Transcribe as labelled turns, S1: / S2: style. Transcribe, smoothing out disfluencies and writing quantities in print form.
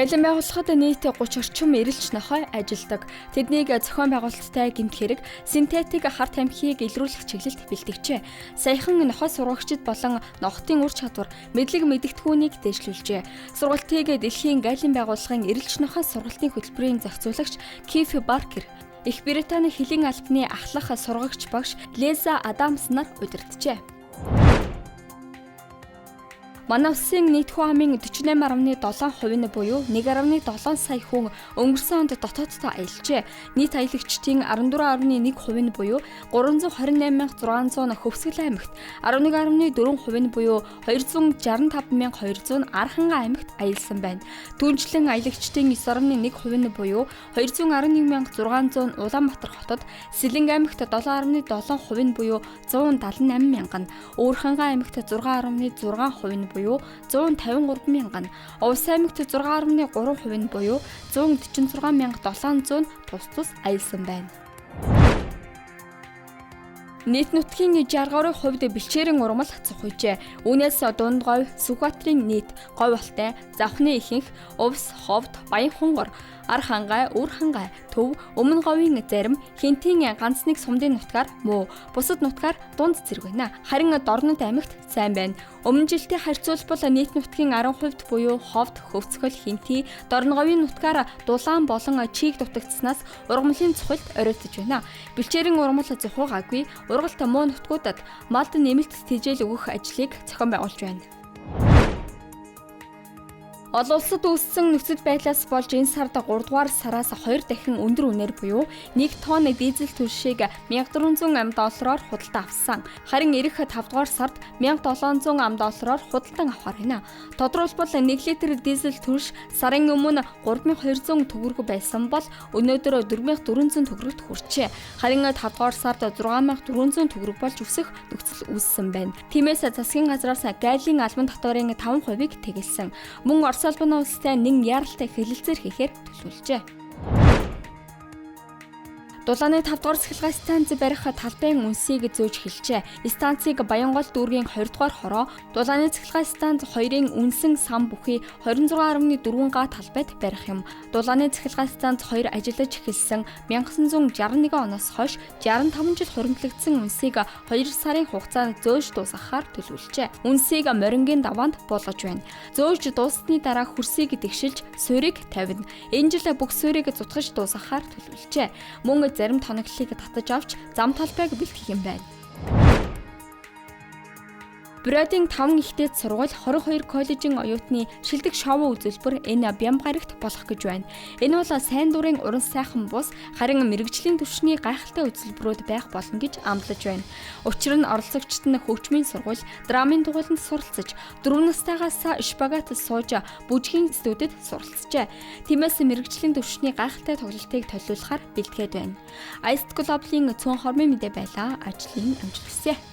S1: Галин байгууллагад нийт 30 орчим эрэлч нохой ажилладаг. Тэднийг зохион байгуулалттай гэмт хэрэг, синтетик хар тамхиг илрүүлэх чиглэлд бэлтгэжээ. Саяхан нохой сургагчид болон нохотын ур чадвар, мэдлэг мэдэгдэхүүнийг дээшлүүлжээ. Сургалтыг дэлхийн галин байгууллагын эрэлч нохой сургалтын хөтөлбөрийн зохицуулагч Киф Баркер, Их Британий хөлийн албаны ахлах сургагч багш Леза Адамс нар удирджээ. Манай улсын нийт хүн амын 48.7% нь буюу 1.7 сая хүн өнгөрсөн онд дотооддоо аялжээ. Нийт аялагчдын 14.1% нь буюу 328,600 Хөвсгөл аймагт, 11.4% нь буюу 265,200 Архангай аймагт аялсан байна. Түүнчлэн аялагчдын 9.1% нь буюу 211,600 Улаанбаатар хотод, Сэлэнг аймагт 7.7% нь буюу 178 мянган, Өөрхангай аймагт 6.6% нь буюу 153 мянган, Увс аймагт 6.3% нь буюу 146,700 тус тус аялсан байна. Нийт нутгийн 60 гаруй хувьд бэлчээрэн урмал цухуйжээ. Үүнээс дунд говь, Сүхбаатарын нийт, говь алтай, завхны ихэнх, Увс, Ховд, Баянхонгор, Архангай, Үр хангай, Төв, Өмнө говийн зарим, Хэнтийн ганц нэг сумдын нутгаар муу, бусад нутгаар дунд зэрэг байна. Харин Дорнод аймагт сайн байна. Өмнө жилтэй харьцуулбал нийт нутгийн 10% буюу Ховд, Хөвцгөл, Хэнти, Дорно говийн нутгаар дулаан болон чийг дутагдсанаас ургамлын цухалд оройтож байна. Бэлчээрэн урмал зухуугаагүй, ургалт муу нутгуудад малд нэмэлт тэжээл өгөх ажлыг зохион байгуулж байна. Олон улсад үүссэн нөхцөл байдлаас болж энэ сард 3 дугаар сараас 2 дахин өндөр үнээр буюу 1 тонн дизель түлшийг 1400 ам доллараар худалдан авсан. Харин ирэх 5 дугаар сард 1700 ам доллараар худалдан авахар байна. Тодорхойлбол 1 литр дизель түлш сарын өмнө 3200 төгрөг байсан бол өнөөдөр 4400 төгрөгт хүрчээ. Харин 5 дугаар сард 6400 төгрөг болж өсөх нөхцөл үүссэн байна. Тиймээс засгийн газраас гайлын албан татварын 5%-ыг тэгэлсэн. Мөн Орос улбаны улстай нэн яаралтай хэлэлцээр хийхээр төлөвлөжээ. Дулааны 5 дугаар цахилгаан станц барих талбайн үнсийг зөөж эхэлжээ. Станцыг Баянгол дүүргийн 20 дугаар хороо Дулааны цахилгаан станц 2-ын үнсэн сан бүхий 26.4 га талбайд барих юм. Дулааны цахилгаан станц 2 ажиллаж эхэлсэн 1961 оноос хойш 65 жил хуримтлагдсан үнсийг 2 сарын хугацаанд зөөж дуусгахаар төлөвлөжээ. Үнсийг морингийн даваанд буулгаж байна. Зөөж дууссаны дараа хөрсийг дэгшилж суурийг тавина. Энэ жил бүх суурийг зутгаж дуусгахаар төлөвлөжээ. Мөн зарим тоноглолыг татаж авч зам талбайг бэлтгэх юм байна. Бродийн 5 ихтэй сургууль 22 коллежийн оюутны шилдэг шоу үзүүлбэр энэ Бямба гарагт болох гэж байна. Энэ бол сайн дурын уран сайхан бус, харин мэргэжлийн түвшний гайхалтай үзүүлбэрүүд байх болно гэж амлаж байна. Учир нь оролцогчид нь хөгжмийн сургууль, драмын дугуйланд суралцаж, 4 настайгаас шпагат сууж бүжгийн студид суралцжээ. Тиймээс мэргэжлийн түвшний гайхалтай тоглолтыг төлөвлөхөөр бэлтгээд байна. Ice Global-ийн цөөн хормын мэдээ байлаа. Ажлын амжилт хүсье.